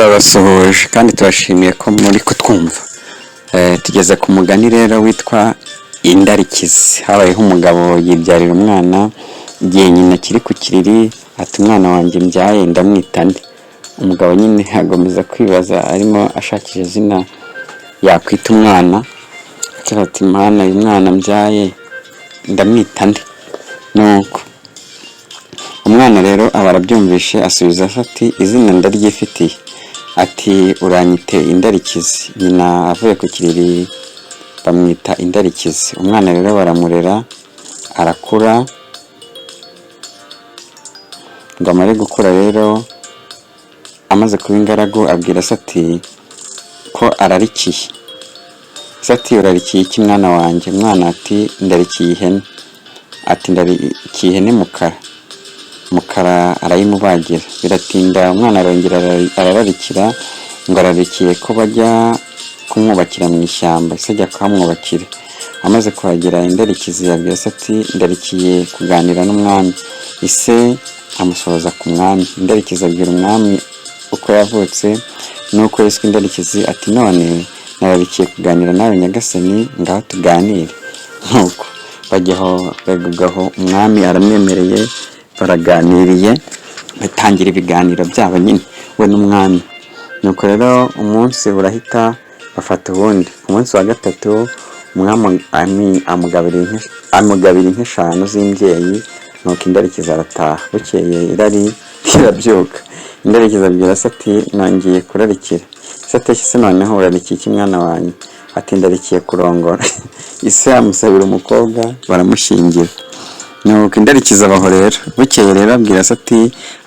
Turabasuhuje kandi tubashimiye ko muri kutwumva. Tugeze ku mugani rero witwa Indarikizi. Habayeho umugabo yibyarira umwana, igihe nyina akiri ku kiriri, ati: "Umwana wanjye mbyaye ndamwita nde?" Umugabo nyine agomeza kwibaza, arimo ashakisha izina yakwita umwana, agira ati: "Mana, uyu mwana mbyaye ndamwita nde?" Nuko umwana rero aba arabyumvishe, asubiza ati: "Izina ndaryifitiye." Ati: "Uranyite Indarikizi." Nyina avuye ku kiriri bamwita Indarikizi. Umwana rero baramurera, arakura. Ngo amare gukura rero, amaze kuba ingaragu, abwira se ati ko ararikiye. Se ati: "Urarikiye iki, mwana wanjye?" Umwana ati: "Ndarikiye ihene." Ati: "Ndarikiye ihene Mukara." Mukara arayimubagira. Biratinda, umwana arongera arararikira, ngo ararikiye ko bajya kumwubakira mu ishyamba. Se ajya kuhamwubakira. Amaze kuhagera, Indarikizi yabwira se ati: "Ndarikiye kuganira n'umwami." Ise amusohoza ku mwami. Indarikizi abwira umwami uko yavutse n'uko yiswe Indarikizi, ati: "None nararikiye kuganira nawe nyagasani, ngaho tuganire." Nuko bajyaho bavugaho, umwami aramwemereye, baraganiriye, batangira ibiganiro byabo nyine we n'umwami. Nuko rero umunsi urahita, bafata uwundi. Ku munsi wa gatatu umwami amugabira inka eshanu z'imbyeyi. Nuko Indarikizi arataha. Bukeye irari rirabyuka, Indarikizi abwira se ati: "Nongeye kurarikira." Se ati: "Se noneho urarikiye iki, mwana wanjye?" Ati: "Ndarikiye kurongora." Ise amusabira umukobwa, baramushyingira. Nuko Indarikizi abaho rero. Bukeye rero abwira se ati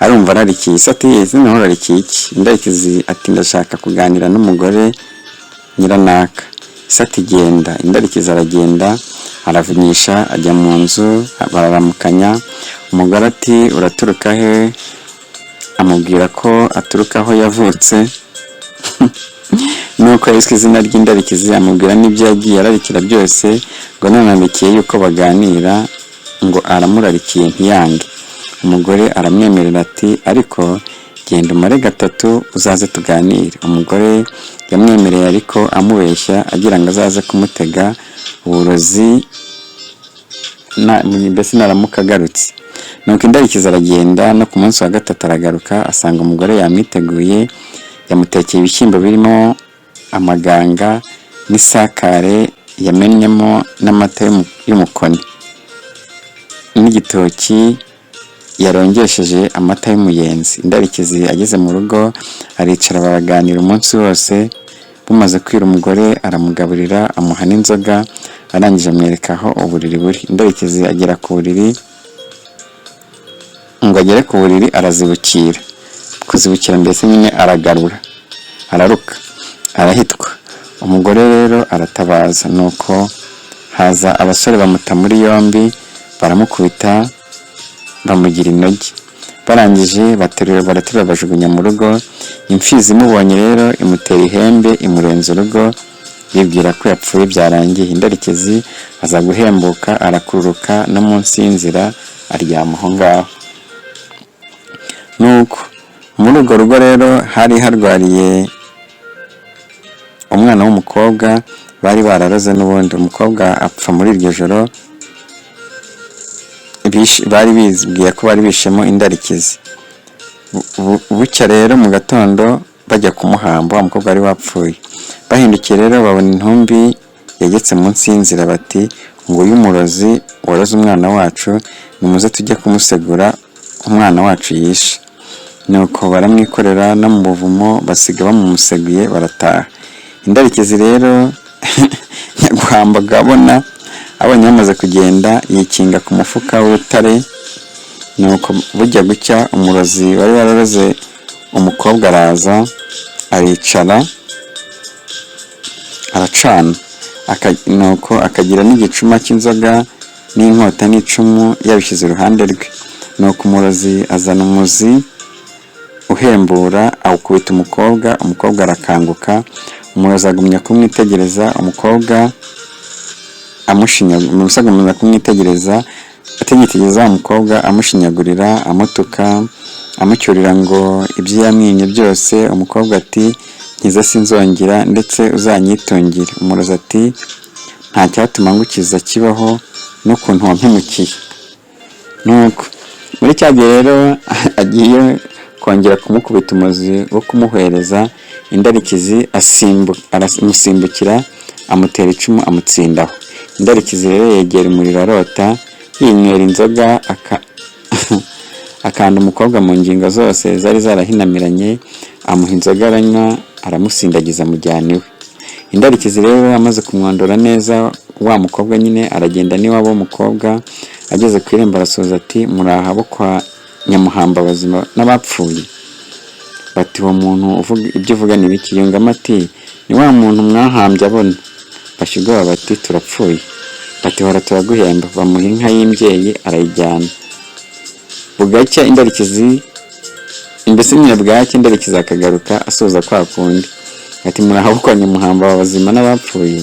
arumva ararikiye. Se ati: "Ese noneho urarikiye iki?" Indarikizi ati: "Ndashaka kuganira n'umugore nyiranaka." Se ati: "Genda." Indarikizi aragenda, aravunyisha, ajya mu nzu, bararamukanya. Umugore ati: "Uraturuka he?" Amubwira ko aturuka aho yavutse nuko yiswe izina ry'Indarikizi, amubwira n'ibyo yagiye ararikira byose, ngo none ararikiye yuko baganira, ngo aramurarikiye ntiyange. Umugore aramwemerera ati: "Ariko genda umare gatatu uzaze tuganire." Umugore yamwemereye ariko amubeshya, agira ngo azaze kumutega uburozi mbese naramuka agarutse. Nuko Indarikizi aragenda, no ku munsi wa gatatu aragaruka, asanga umugore yamwiteguye, yamutekeye ibishyimbo birimo amaganga n'isakare yamennyemo n'amata y'umukoni n'igitoki yarongesheje amata y'umuyenzi. Indarikizi ageze mu rugo aricara, baraganira umunsi wose. Bumaze kwira, umugore aramugaburira, amuha n'inzoga, arangije amwereka aho uburiri buri. Indarikizi agera ku buriri, ngo agere ku buriri arazibukira. Kuzibukira mbese nyine aragarura, araruka, arahitwa. Umugore rero aratabaza, nuko haza abasore bamuta muri yombi, baramukubita, bamugira inoge. Barangije baterura, baraterura, bajugunya mu rugo. Imfizi imubonye rero imutera ihembe, imurenza urugo, bibwira ko yapfuye byarangiye. Indarikizi aza guhembuka, arakururuka no munsi y'inzira aryama aho ngaho. Nuko muri urwo rugo rero hari harwariye umwana w'umukobwa bari bararoze n'ubundi. Umukobwa apfa muri iryo joro. Bari bizibwiye ko bari bishemo Indarikizi. Bucya rero mu gatondo bajya kumuhamba, wa mukobwa wari wapfuye. Bahindukiye rero babona intumbi yegetse munsi y'inzira, bati: "Nguyu umurozi waroze umwana wacu, nimuze tujye kumusegura umwana wacu yishe." Nuko baramwikorera no mu buvumo basiga bamumuseguye, barataha. Indarikizi rero nyaguhambaga abona abonye bamaze kugenda, yikinga ku mufuka w'urutare. Nuko bujya gucya, umurozi wari wararoze umukobwa araza, aricara, aracana. Nuko akagira n'igicuma cy'inzoga n'inkota n'icumu yabishyize iruhande rwe. Nuko umurozi azana umuzi uhembura, awukubita umukobwa. Umukobwa arakanguka. Umurozi agumya kumwitegereza, umukobwa amushinyagurira, agumya kumwitegereza, atigitegereza wa mukobwa, amushinyagurira, amutuka. Amucyurira ngo ibyo yamwimye byose. Umukobwa ati: "Nkiza sinzongera, ndetse uzanyitungire." Umurozi ati: "Nta cyatuma ngukiza kibaho n'ukuntu wampemukiye." Nuko muri cya gihe rero agiye kongera kumukubita umuzi wo kumuhwereza, Indarikizi aramusimbukira, amutera icumu, amutsindaho. Indarikizi rero yegera umuriro arota, yinywera inzoga, akanda umukobwa mu ngingo zose zari zarahinamiranye, amuha inzoga aranywa, aramusindagiza, amujyana iwe. Indarikizi rero amaze kumwondora neza wa mukobwa nyine, aragenda n'iwabo w'umukobwa. Ageze ku irembo arasoza ati: "Muraha bo kwa Nyamuhamba, abazima n'abapfuye?" Bati: "Uwo muntu uvuga ibyo uvuga ni biki?" Yungamo ati: "Ni wa muntu mwahambye abona." Bashya ubwoba bati: "Turapfuye." Bati: "Hora turaguhemba." Bamuha inka y'imbyeyi, arayijyana. Bugacya Indarikizi, mbese nyine bwacya, Indarikizi akagaruka asuhuza kwa kundi ati: "Muraho kwa Nyamuhamba, abazima n'abapfuye?"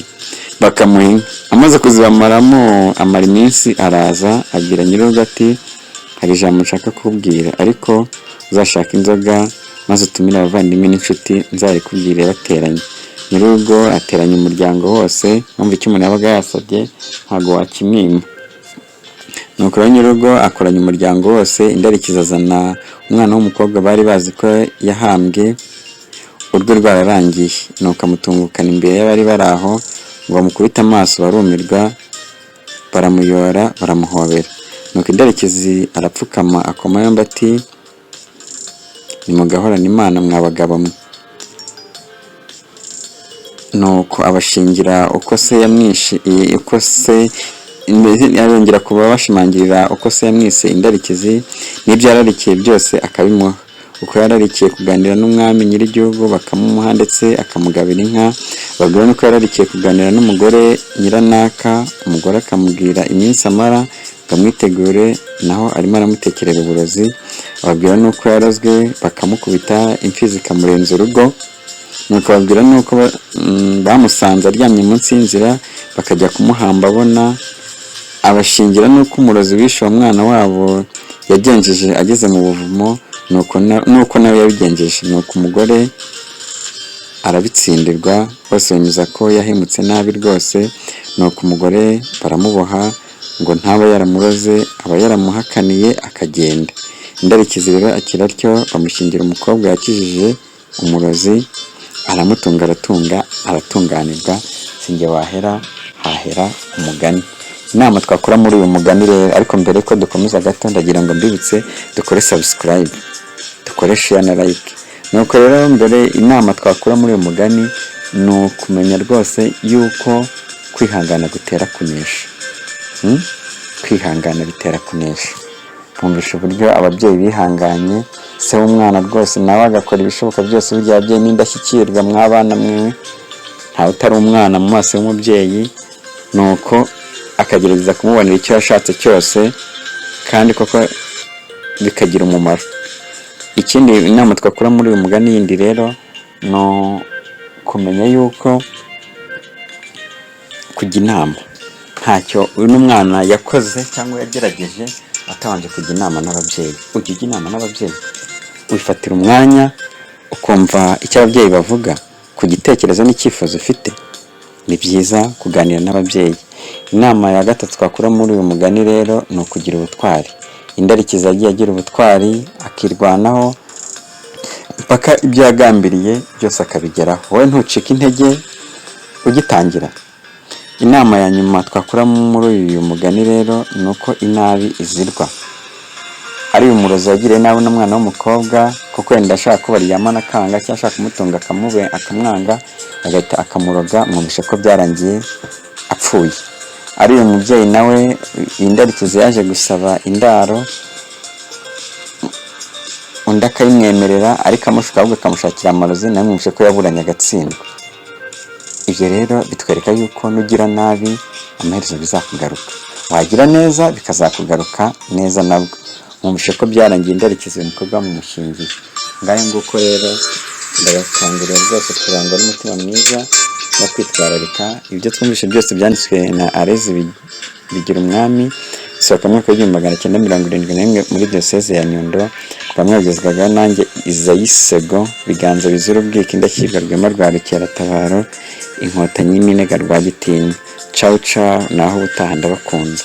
Bakamuha inka. Amaze kuzibamaramo, amara iminsi, araza abwira nyir'urugo ati: "Hari ijambo nshaka kukubwira, ariko uzashaka inzoga maze utumire abavandimwe n'inshuti, nzarikubwire bateranye." Nyir'urugo ateranya umuryango wose. Wumva icyo umuntu yabaga yasabye ntabwo wakimwima. Nuko rero nyir'urugo akoranya umuryango wose. Indarikizi azana umwana w'umukobwa bari bazi ko yahambwe urwe rwararangiye. Nuko amutungukana imbere y'abari bari aho ngo bamukubite amaso, barumirwa, baramuyora, baramuhobera. Nuko Indarikizi arapfukama, akoma yombi ati: "Nimugahorane Imana mwa bagabo mwe." Nuko abashingira uko se yamwishe, uko se arongera kuba bashimangirira uko se yamwise Indarikizi, n'ibyo yararikiye byose akabimuha, uko yararikiye kuganira n'umwami nyir'igihugu bakamumuha, ndetse akamugabira inka. Babwira n'uko yararikiye kuganira n'umugore Nyiranaka, umugore akamubwira iminsi amara ngo amwitegure, naho arimo aramutekerera uburozi. Ababwira n'uko yarozwe bakamukubita, imfizi ikamurenza urugo. Nuko babwira n'uko bamusanze aryamye munsi y'inzira, bakajya kumuhamba abona. Abashingira n'uko umurozi wishe uwo mwana wabo yagenjeje ageze mu buvumo, nuko nawe yabigenjeje. Nuko umugore arabitsindirwa, bose bemeza ko yahemutse nabi rwose. Nuko umugore baramuboha ngo ntaba yaramuroze, aba yaramuhakaniye akagenda. Indarikizi rero akira atyo, bamushyingira umukobwa yakijije umurozi, aramutunga, aratunga, aratunganirwa. Sinjye wahera, hahera umugani. Inama twakura muri uyu mugani rero, ariko mbere ko dukomeza gato, ndagira ngo mbibutse dukore subscribe, dukore share na like. Nuko rero mbere, inama twakura muri uyu mugani ni ukumenya rwose yuko kwihangana gutera kunesha. Kwihangana bitera kunesha. Mwumvisha uburyo ababyeyi bihanganye, se w'umwana rwose nawe agakora ibishoboka byose. Burya ababyeyi n'indashyikirwa mw'abana mwe, ntawe utari umwana mu maso y'umubyeyi. Nuko akagerageza kumubonera icyo yashatse cyose, kandi koko bikagira umumaro. Ikindi, inama twakura muri uyu mugani yindi rero ni ukumenya yuko kujya inama, ntacyo uno mwana yakoze cyangwa yagerageje atabanje kujya inama n'ababyeyi. Ujya ujya inama n'ababyeyi, wifatira umwanya ukumva icyo ababyeyi bavuga ku gitekerezo n'icyifuzo ufite. Ni byiza kuganira n'ababyeyi. Inama ya gatatu twakura muri uyu mugani rero ni ukugira ubutwari. Indarikizi yagiye agira ubutwari, akirwanaho mpaka ibyo yagambiriye byose akabigeraho. Wowe ntucike intege ugitangira. Inama ya nyuma twakura muri uyu mugani rero ni uko inabi izirwa. Ari umurozi wagiriye nabi uno mwana w'umukobwa, kuko wenda ashaka ko baryamana akanga, cyangwa ashaka kumutunga akamwanga, agahita akamuroga. Mwumvishe ko byarangiye apfuye. Ari uyu mubyeyi nawe, Indarikizi yaje gusaba indaro, undi akayimwemerera, ariko amushuka, ahubwo akamushakira amarozi. Nawe mwumvishe ko yaburanye agatsindwa. Ibyo rero bitwereka yuko nugira nabi amaherezo bizakugaruka, wagira neza bikazakugaruka neza nabwo. Mwumvishe ko byarangiye Indarikizi uyu mukobwa bamumushyingiye. Ngayo nguko rero, ndabakangurira rwose kurangwa n'umutima mwiza no kwitwararika. Ibyo twumvishe byose byanditswe na Arezi Bigira Umwami, bisohoka mu mwaka w'1971 muri Diyoseze ya Nyundo ku Bamwagezwaga nanjye Izayisego, Biganza bizira ubwiko, Indashyikirwa, Rwema rwa Rukeratabaro, Inkotanyi y'iminega, Rwagitinywa. Cawu cawu, naho ubutaha, ndabakunze.